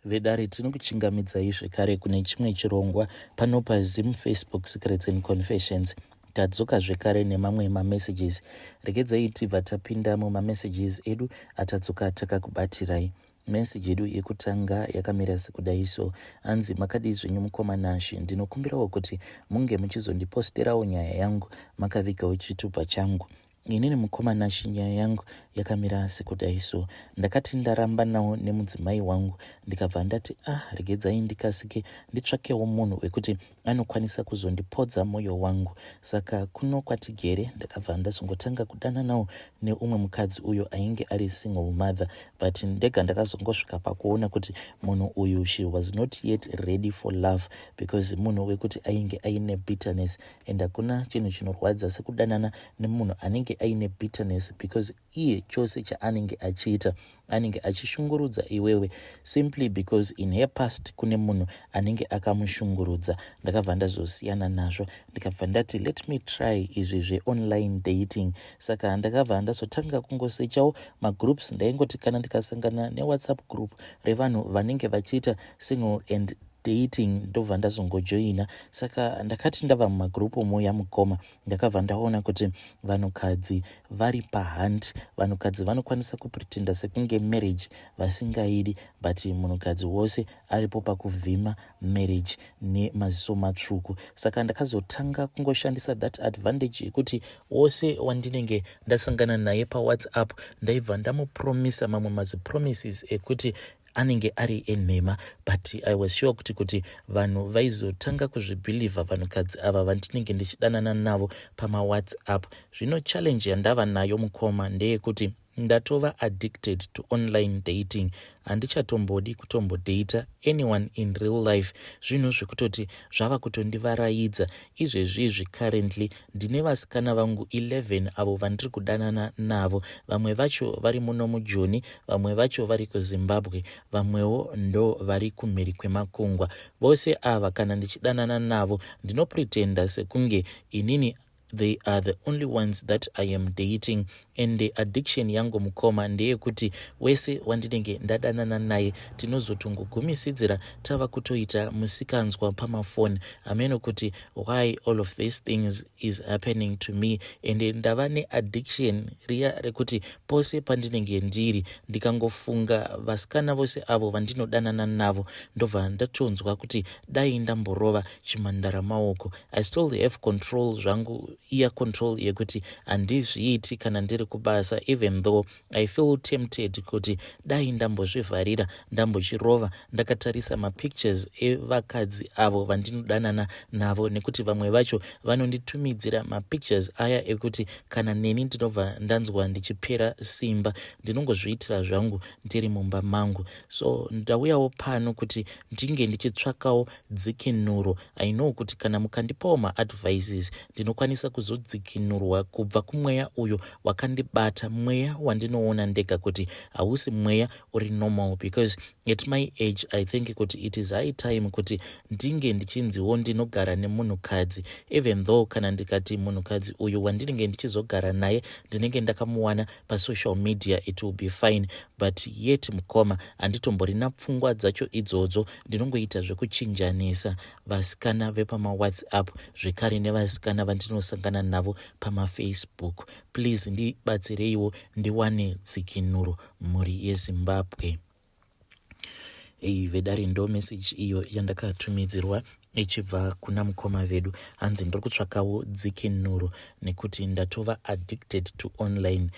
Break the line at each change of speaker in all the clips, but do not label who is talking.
Vedare, tinokuchingamidzai zvekare kune chimwe chirongwa pano paZim Facebook Secrets and Confessions. Tadzoka zvekare nemamwe mamessages. Regedzai tibva tapinda mumamessages edu atadzoka takakubatirai. Message yedu yekutanga yakamira sekudai so. Hanzi, "Makadii zvenyu mukoma Nashe? Ndinokumbirawo kuti munge muchizondiposterawo nyaya yangu makavigawo chitupa changu. Inini mukoma Nashe, nyaya yangu yakamira sekudai so. Ndakati ndaramba nawo nemudzimai wangu, ndikabva ndati, 'Ah, regedzai ndikasike nditsvakewo munhu wekuti anokwanisa kuzondipodza mwoyo wangu.' Saka kuno kwatigere ndakabva ndazongotanga kudananawo neumwe mukadzi uyo ainge ari single mother, but ndega ndakazongosvika pakuona kuti munhu uyu, she was not yet ready for love, because munhu wekuti ainge aine bitterness, and hakuna chinhu chinorwadza sekudanana nemunhu anenge aine bitterness, because iye chose chaanenge achiita anenge achishungurudza iwewe simply because in her past kune munhu anenge akamushungurudza. Ndakabva ndazosiyana nazvo, ndikabva ndati, 'Let me try izvi zveonline dating.' Saka ndakabva ndazotanga kungosechawo magroups. Ndaingoti kana ndikasangana neWhatsApp group revanhu vanenge vachiita single and dating, ndobva ndazongojoina. Saka ndakati ndabva mumagrupu muya mukoma, ndakabva ndaona kuti vanhukadzi vari pahunt. Vanhukadzi vanokwanisa kupretenda sekunge marriage vasingaidi, but munhukadzi wose aripo pakuvhima marriage nemaziso matsvuku. Saka ndakazotanga kungoshandisa that advantage yekuti wose wandinenge ndasangana naye paWhatsApp, ndaibva ndamupromisa mamwe mazipromises ekuti anenge ari enhema, but I was sure kuti vanhu vaizotanga kuzvibhilivha, vanhukadzi ava vandinenge ndichidanana navo pamaWhatsApp. Zvino challenge yandava nayo mukoma ndeyekuti ndatova addicted to online dating. Handichatombodi kutombodata anyone in real life. Zvinhu zvekutoti zvava kutondivaraidza izvezvizvi. Currently ndine vasikana vangu 11 avo vandiri kudanana navo. Vamwe vacho vari muno muJoni, vamwe vacho vari kuZimbabwe, vamwewo ndo vari kumhiri kwemakungwa. Vose ava kana ndichidanana navo, ndinopretenda sekunge inini they are the only ones that I am dating. And addiction yangu mukoma ndeyekuti wese wandinenge ndadanana naye, tinozotongogumisidzira tava kutoita musikanzwa pamafoni. Hameno kuti why all of these things is happening to me, and ndava neaddiction riya rekuti pose pandinenge ndiri, ndikangofunga vasikana vose avo vandinodanana navo, ndobva ndatonzwa kuti dai ndamborova chimhandara maoko. I still have control zvangu, iya control yekuti handizviiti kana ndiri kubasa, even though I feel tempted kuti dai ndambozvivharira, ndambochirova ndakatarisa mapictures evakadzi avo vandinodanana navo, nekuti vamwe vacho vanonditumidzira mapictures aya ekuti kana neni ndinobva ndanzwa ndichipera simba. Ndinongozviitira zvangu ndiri mumba mangu. So ndauyawo pano kuti ndinge ndichitsvakawo dzikinuro. I know kuti kana mukandipawo maadvices, ndinokwanisa kuzodzikinurwa kubva kumweya uyo wakandibata, mweya wandinoona ndega kuti hausi mweya uri normal, because at my age I think kuti it is high time kuti ndinge ndichinziwo ndinogara nemunhukadzi, even though kana ndikati munhukadzi uyu wandinenge ndichizogara naye ndinenge ndakamuwana pasocial media, it will be fine. But yet mukoma, handitomborina pfungwa dzacho idzodzo. Ndinongoita zvekuchinjanisa vasikana vepamaWhatsApp zvekare nevasikana vandinosangana navo pamaFacebook. Please ndibatsireiwo ndiwane dzikinuro, mhuri yeZimbabwe. Ei vedare, ndo meseji iyo yandakatumidzirwa ichibva kuna mukoma vedu. Hanzi, "Ndiri kutsvakawo dzikinuro nekuti ndatova addicted to online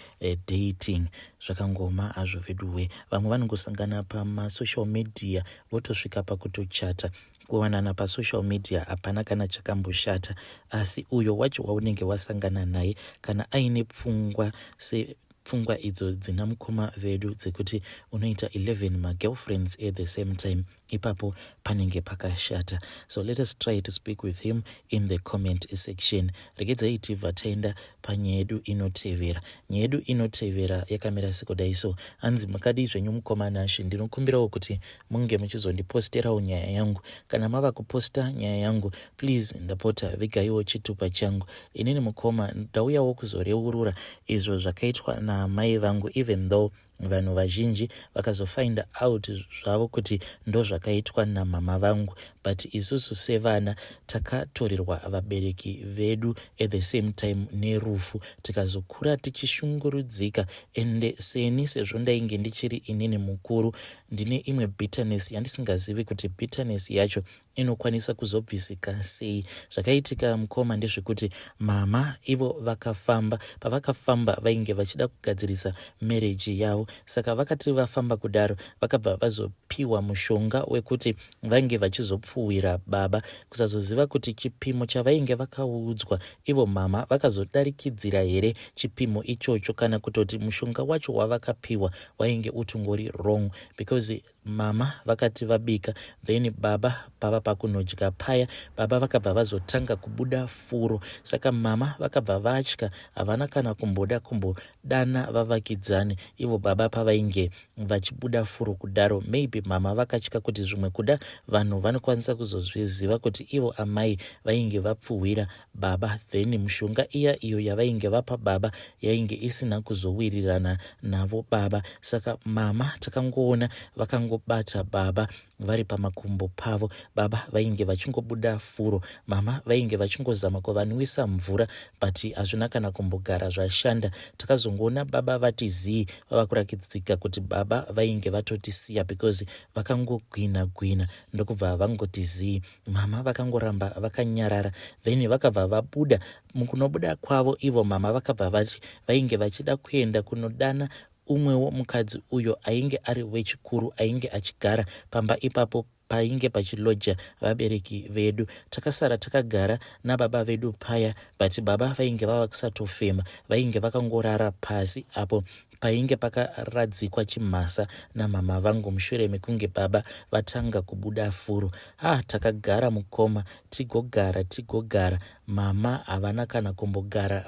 dating." Zvakangoma hazvo veduwe. Vamwe vanongosangana pamasocial media votosvika pakutochata. Kuwanana pasocial media hapana kana chakamboshata, asi uyo wacho waunenge wasangana naye, kana aine pfungwa sepfungwa idzo dzina mukoma vedu dzekuti unoita 11 magirlfriends at the same time, ipapo panenge pakashata. So let us try to speak with him in the comment section. Regedzai tibva taenda panyaya yedu inotevera. Nyaya yedu inotevera yakamira sekudai so. Hanzi, "Makadii zvenyu mukoma Nashe? Ndinokumbirawo kuti munge muchizondiposterawo nyaya yangu. Kana mava kuposta nyaya yangu, please ndapota vigaiwo chitupa changu. Inini mukoma ndauyawo kuzoreurura izvo zvakaitwa naamai vangu, even though Vanhu vazhinji vakazofind out zvavo kuti ndozvakaitwa namama vangu, but isusu sevana takatorerwa vabereki vedu at the same time nerufu, tikazokura tichishungurudzika. Ende seni, sezvo ndainge ndichiri inini mukuru, ndine imwe bitterness yandisingazivi kuti bitterness yacho inokwanisa kuzobvisika sei. Zvakaitika, mukoma, ndezvekuti mama ivo vakafamba. Pavakafamba, vainge vachida kugadzirisa marriage yavo. Saka vakati vafamba kudaro, vakabva vazopiwa mushonga wekuti vange vachizopfuwira baba. Kusazoziva kuti chipimo chavainge vakaudzwa ivo mama vakazodarikidzira here chipimo ichocho, kana kutoti mushonga wacho wavakapiwa wainge utongori wrong, because mama vakati vabika, then baba pava pakunodya paya, baba vakabva vazotanga kubuda furo. Saka mama vakabva vatya, havana kana kumboda kumbodana vavakidzani ivo baba pavainge vachibuda furo kudaro. Maybe mama vakatya kuti zvimwe kuda vanhu vanokwanisa kuzozviziva kuti ivo amai vainge vapfuhwira baba, then mushonga iya iyo yavainge vapa baba yainge isina kuzowirirana navo baba. Saka mama takangoona vakangobata baba vari pamakumbo pavo. Baba vainge vachingobuda furo, mama vainge vachingozama kuvanwisa mvura, but hazvina kana kumbogara zvashanda. Takazongoona baba vati zii, vava kurakidzika kuti baba vainge vatotisiya, because vakangogwina gwina ndokubva vangoti zii. Mama vakangoramba vakanyarara, then vakabva vabuda. Mukunobuda kwavo ivo mama vakabva vati vainge vachida kuenda kunodana umwewo mukadzi uyo ainge ari wechikuru, ainge achigara pamba ipapo painge pachiloja vabereki vedu. Takasara takagara nababa vedu paya, but baba vainge vava kusatofema, vainge vakangorara pasi apo painge pakaradzikwa chimhasa namama vangu mushure mekunge baba vatanga kubuda furo. Ah, takagara, mukoma, tigogara tigogara, mama havana kana kumbogara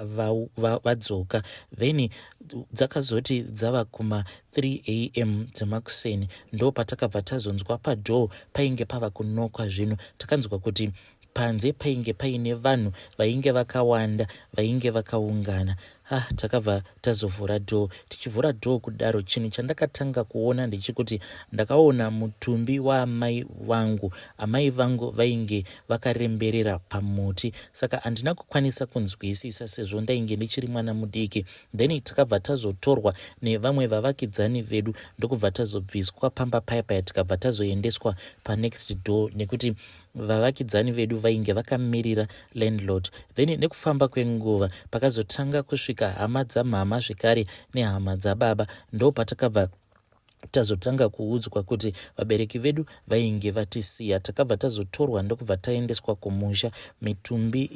vadzoka. Then dzakazoti dzava kuma 3 a.m. dzemakuseni, ndo patakabva tazonzwa padoor painge pava kunokwa zvinhu. Takanzwa kuti panze painge paine vanhu vainge vakawanda, vainge vakaungana. Ah, takabva tazovhura door. Tichivhura door kudaro, chinhu chandakatanga kuona ndechekuti ndakaona mutumbi waamai vangu. Amai vangu vainge vakaremberera pamuti. Saka handina kukwanisa kunzwisisa sezvo ndainge ndichiri mwana mudiki. Then takabva tazotorwa nevamwe vavakidzani vedu, ndokubva tazobviswa pamba paya paya, tikabva tazoendeswa panext door nekuti vavakidzani vedu vainge vakamirira landlord. Then nekufamba kwenguva pakazotanga kusvika hama dzamama zvekare nehama dzababa, ndo patakabva tazotanga kuudzwa kuti vabereki vedu vainge vatisiya. Takabva tazotorwa ndokubva taendeswa kumusha. Mitumbi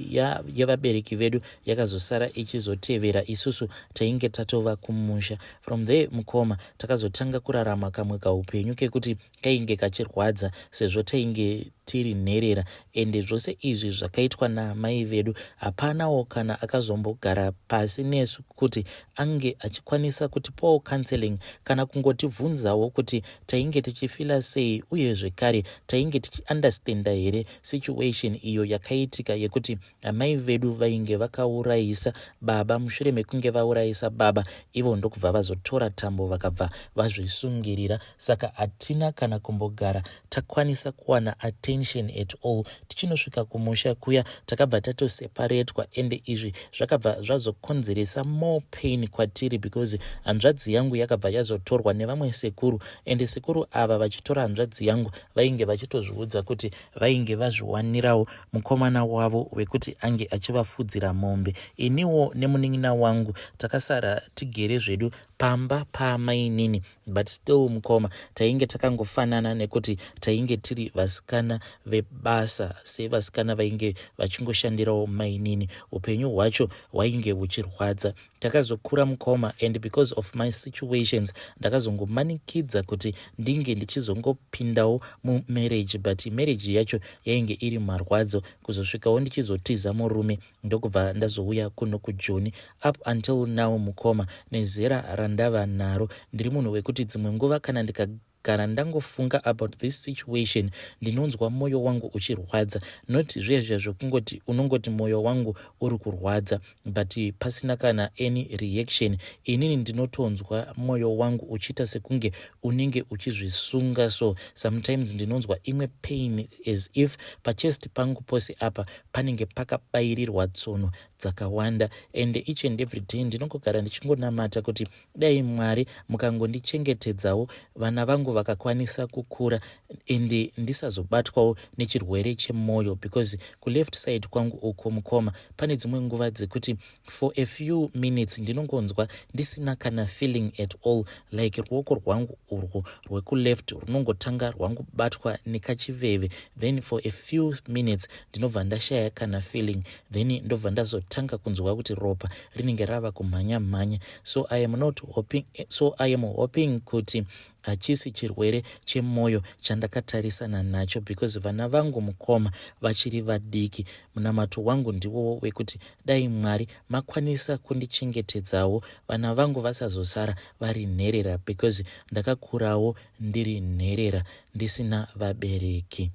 yevabereki vedu yakazosara ichizotevera isusu tainge tatova kumusha. From there, mukoma, takazotanga kurarama kamwe kaupenyu kekuti kainge kachirwadza sezvo tainge tiri nherera. Ende zvose izvi zvakaitwa naamai vedu, hapanawo kana akazombogara pasi nesu kuti ange achikwanisa kutipawo counseling kana kungotibvunzawo kuti tainge tichifeela sei, uye zvekare tainge tichiunderstanda here situation iyo yakaitika yekuti amai vedu vainge vakaurayisa baba. Mushure mekunge vaurayisa baba, ivo ndokubva vazotora tambo vakabva vazvisungirira. Saka hatina kana kumbogara takwanisa kuwana attention at all. Tichinosvika kumusha kuya, takabva tatoseparetwa, ende izvi zvakabva zvazokonzeresa more pain kwatiri, because hanzvadzi yangu yakabva yazotorwa nevamwe sekuru. Ende sekuru ava vachitora hanzvadzi yangu, vainge vachitozviudza kuti vainge vazviwanirawo mukomana wavo wekuti ange achivafudzira mombe. Iniwo nemunin'ina wangu takasara tigere zvedu pamba paamainini, but still, mukoma, tainge takangofanana nekuti tainge tiri vasikana vebasa, sevasikana vainge vachingoshandirawo mainini. Upenyu hwacho hwainge huchirwadza. Takazokura, mukoma, and because of my situations ndakazongomanikidza kuti ndinge ndichizongopindawo mumarriage, but marriage yacho yainge iri marwadzo, kuzosvikawo ndichizotiza murume, ndokubva ndazouya kuno kuJoni. Up until now, mukoma, nezera randava naro, ndiri munhu wekuti dzimwe nguva kana ndika Ndikangogara ndangofunga about this situation, ndinonzwa mwoyo wangu uchirwadza. Not zviya zviya zvekungoti unongoti mwoyo wangu uri kurwadza, but pasina kana any reaction. Inini ndinotonzwa mwoyo wangu uchiita sekunge unenge uchizvisunga. So sometimes ndinonzwa imwe pain as if pachest pangu pose apa panenge pakabayirirwa tsono dzakawanda. And each and every day ndinongogara ndichingonamata kuti dai Mwari mukangondichengetedzawo, vana vangu vakakwanisa kukura and ndisazobatwawo nechirwere chemwoyo, because kuleft side kwangu uko, mukoma, pane dzimwe nguva dzekuti for a few minutes ndinongonzwa ndisina kana feeling at all, like ruoko rwangu urwo rwekuleft runongotanga rwangubatwa nekachiveve. Then for a few minutes ndinobva ndashaya kana feeling, then ndobva ndazotanga kunzwa kuti ropa rinenge rava kumhanya mhanya. So I am not hoping, so I am hoping kuti hachisi chirwere chemwoyo chandakatarisana nacho, because vana vangu, mukoma, vachiri vadiki. Munamato wangu ndiwowo wekuti dai Mwari makwanisa kundichengetedzawo, vana vangu vasazosara vari nherera, because ndakakurawo ndiri nherera, ndisina vabereki.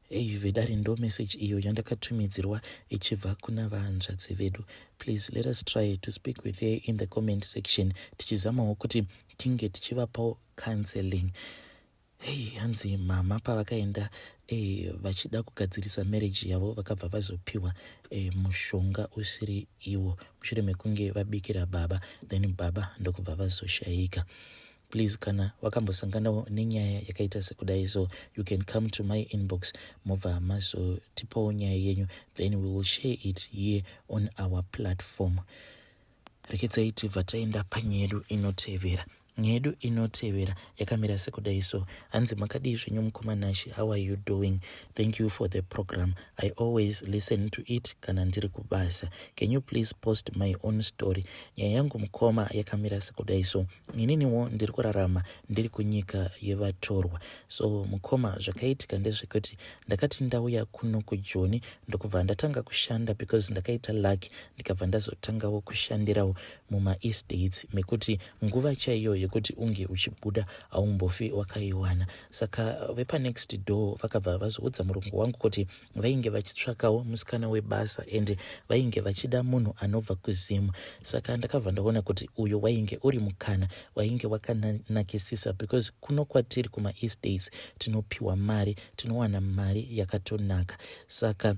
Ei vedare, ndo message iyo yandakatumidzirwa ichibva kuna vahanzvadzi vedu. Please let us try to speak with her in the comment section, tichizamawo kuti tinge tichivapawo counseling. Hei, hanzi mama pavakaenda vachida kugadzirisa marriage yavo, vakabva vazopiwa mushonga usiri iwo mushure mekunge vabikira baba, then baba ndokubva vazoshayika. Please, kana wakambosanganawo nenyaya yakaita sekudai so, you can come to my inbox, mobva mazotipawo nyaya yenyu, then we will share it here on our platform. Rekedzai tibva taenda panyaya yedu inotevera. Nyaya yedu inotevera yakamira sekudai so. Hanzi, "Makadii zvenyu, mukoma Nashi? How are you doing? Thank you for the program. I always listen to it kana ndiri kubasa. Can you please post my own story? Nyaya yangu, mukoma, yakamira sekudai so. Ininiwo ndiri kurarama ndiri kunyika yevatorwa. So mukoma, zvakaitika ndezvekuti ndakati ndauya kuno kuJoni, ndokubva ndatanga kushanda, because ndakaita luck, ndikabva ndazotangawo kushandirawo mumaestates mekuti nguva chaiyo yekuti unge uchibuda haumbofi wakaiwana. Saka vepanext door vakabva vazoudza murungu wangu kuti vainge vachitsvakawo musikana webasa and vainge vachida munhu anobva kuZimu. Saka ndakabva ndaona kuti uyo wainge uri mukana wainge wakanakisisa, because kuno kwatiri kumaestates tinopiwa mari, tinowana mari yakatonaka. Saka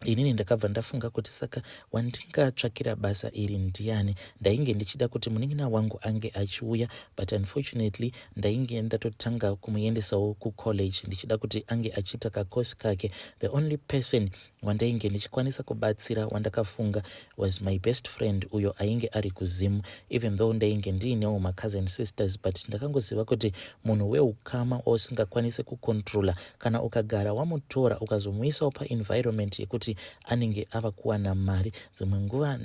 inini ndakabva ndafunga kuti saka wandingatsvakira basa iri ndiani? Ndainge ndichida kuti munin'ina wangu ange achiuya, but unfortunately ndainge ndatotanga kumuendesawo kucollege, ndichida kuti ange achiita kakosi kake. The only person wandainge ndichikwanisa kubatsira wandakafunga was my best friend, uyo ainge ari kuZimu. Even though ndainge ndiinewo macousin sisters, but ndakangoziva kuti munhu weukama wausingakwanisi kucontrola, kana ukagara wamutora ukazomuisawo paenvironment yekuti anenge ava kuwana mari, dzimwe nguva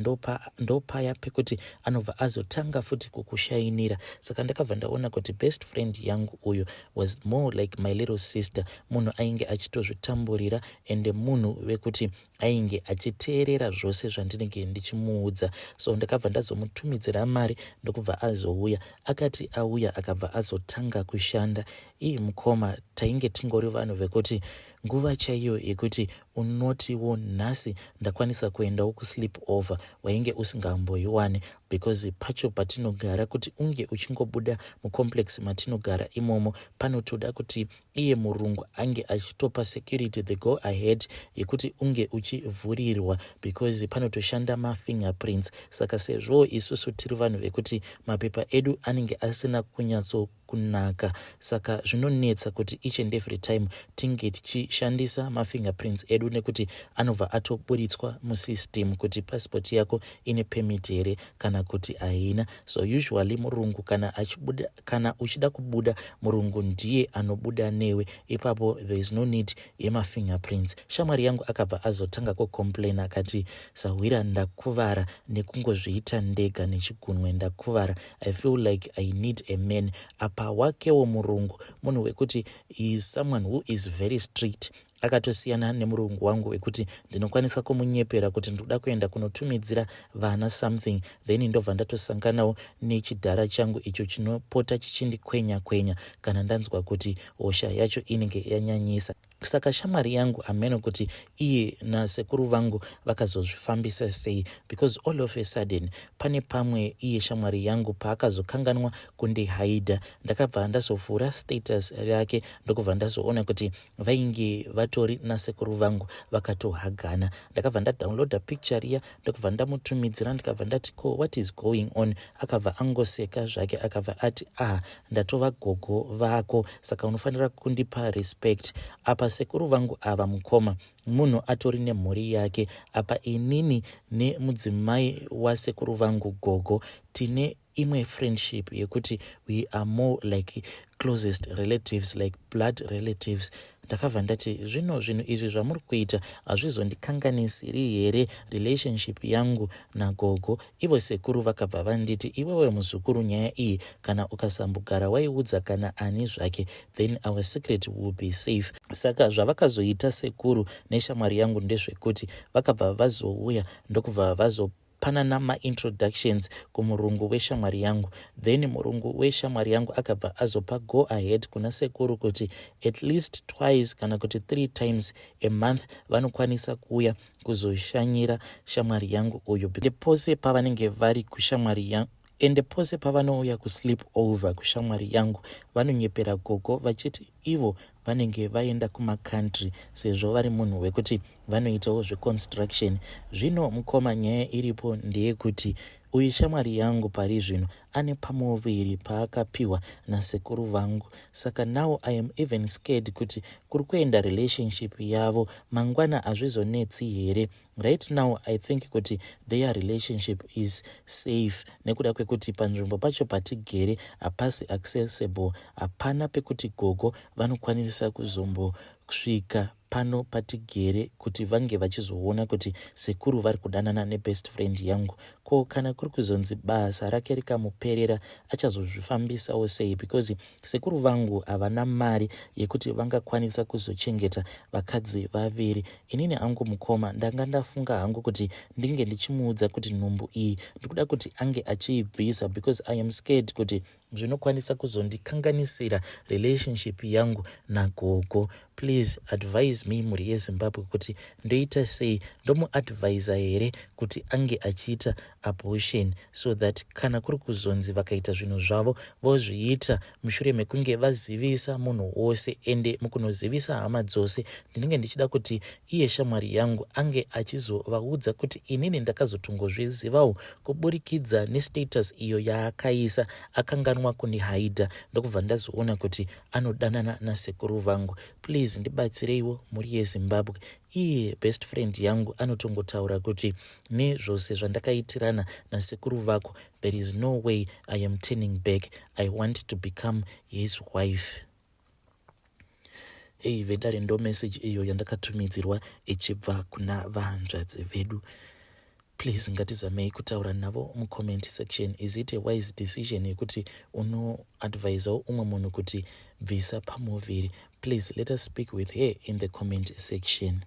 ndopaya pekuti anobva azotanga futi kukushainira. Saka ndakabva ndaona kuti best friend yangu uyu was more like my little sister, munhu ainge achitozvitamburira ende munhu wekuti ainge achiteerera zvose zvandinenge ndichimuudza. So ndakabva ndazomutumidzira mari, ndokubva azouya. Akati auya, akabva azotanga kushanda. Ii mukoma, tainge tingori vanhu vekuti nguva chaiyo yekuti unotiwo nhasi ndakwanisa kuendawo kusleep over, wainge usingamboiwani, because pacho patinogara, kuti unge uchingobuda mucomplex matinogara imomo, panotoda kuti iye murungu ange achitopa security the go ahead yekuti unge uchivhurirwa, because panotoshanda mafingerprints. Saka sezvo isusu tiri vanhu vekuti mapepa edu anenge asina kunyatsokunaka, saka zvinonetsa kuti each and every time tinge tichishandisa mafingerprints edu, nekuti anobva atoburitswa musystem kuti passport yako ine permit here kana kuti haina. So usually murungu kana achibuda, kana uchida kubuda, murungu ndiye anobuda newe ipapo. There is no need yemafingerprints. Shamwari yangu akabva azotanga kucomplain, akati, 'Sahwira, ndakuvara nekungozviita ndega nechigunwe. Ndakuvara. I feel like I need a man.' Apa wakewo murungu munhu wekuti is someone who is very strict. Akatosiyana nemurungu wangu wekuti ndinokwanisa kumunyepera kuti ndikuda kuenda kunotumidzira vana something, then ndobva ndatosanganawo nechidhara changu icho chinopota chichindikwenya kwenya kana ndanzwa kuti hosha yacho inenge yanyanyisa. Saka shamwari yangu hameno kuti iye nasekuru vangu vakazozvifambisa sei, because all of a sudden pane pamwe iye shamwari yangu paakazokanganwa kundihaidha, ndakabva ndazovhura status rake, ndokubva ndazoona kuti vainge vatori nasekuru vangu vakatohagana. Ndakabva ndadownloada picture riya, ndokubva ndamutumidzira, ndikabva ndati, "Ko, what is going on?" Akabva angoseka zvake, akabva ati, "Ah, ndatova gogo vako, saka unofanira kundipa respect." Apa sekuru vangu ava, mukoma, munhu atori nemhuri yake. Apa inini nemudzimai wasekuru vangu, gogo, tine imwe friendship yekuti we are more like closest relatives, like blood relatives. Ndakabva ndati, "Zvino zvinhu izvi zvamuri kuita hazvizondikanganisiri here relationship yangu nagogo?" Ivo sekuru vakabva vanditi, "Iwewe muzukuru, nyaya iyi kana ukasambogara waiudza kana ani zvake, then our secret will be safe." Saka zvavakazoita sekuru neshamwari yangu ndezvekuti vakabva vazouya, ndokubva vazo panana maintroductions kumurungu weshamwari yangu. Then murungu weshamwari yangu akabva azopa go ahead kuna sekuru kuti at least twice kana kuti three times a month vanokwanisa kuuya kuzoshanyira shamwari yangu uyu. Pose pavanenge vari kushamwari yangu, ende pose pavanouya kusleep over kushamwari yangu, vanonyepera gogo vachiti ivo vanenge vaenda kumacountry, sezvo vari munhu wekuti vanoitawo zveconstruction. Zvino mukoma, nyaya iripo ndeyekuti uyu shamwari yangu pari zvino ane pamuviri paakapiwa nasekuru vangu. Saka now I am even scared kuti kuri kuenda relationship yavo mangwana hazvizonetsi here? Right now I think kuti their relationship is safe, nekuda kwekuti panzvimbo pacho patigere hapasi accessible, hapana pekuti gogo vanokwanisa kuzombosvika pano patigere kuti vange vachizoona kuti sekuru vari kudanana nebest friend yangu. Ko kana kuri kuzonzi basa rake rikamuperera, achazozvifambisawo sei? Because sekuru vangu havana mari yekuti vangakwanisa kuzochengeta vakadzi vaviri. Inini hangu, mukoma, ndanga ndafunga hangu kuti ndinge ndichimuudza kuti nhumbu iyi ndikuda kuti ange achiibvisa, because I am scared kuti zvinokwanisa kuzondikanganisira relationship yangu nagogo. Please advise me, mhuri yeZimbabwe, kuti ndoita sei. Ndomuadvisa here kuti ange achiita abortion, so that kana kuri kuzonzi vakaita zvinhu zvavo, vozviita mushure mekunge vazivisa munhu wose? Ende mukunozivisa hama dzose, ndinenge ndichida kuti iye shamwari yangu ange achizovaudza kuti inini ndakazotongozvizivawo kuburikidza nestatus iyo yaakaisa, akanganwa kundihaidha, ndokubva ndazoona kuti anodanana nasekuru vangu. Please ndibatsireiwo, mhuri yeZimbabwe. Iye best friend yangu anotongotaura kuti nezvose zvandakaitirana nasekuru vako, there is no way I am turning back. I want to become his wife. Ei vedare, ndo message iyo yandakatumidzirwa ichibva kuna vahanzvadzi vedu. Please ngatizamei kutaura navo mucomment section. Is it a wise decision yekuti unoadvisawo umwe munhu kuti bvisa pamuviri? Please let us speak with her in the comment section.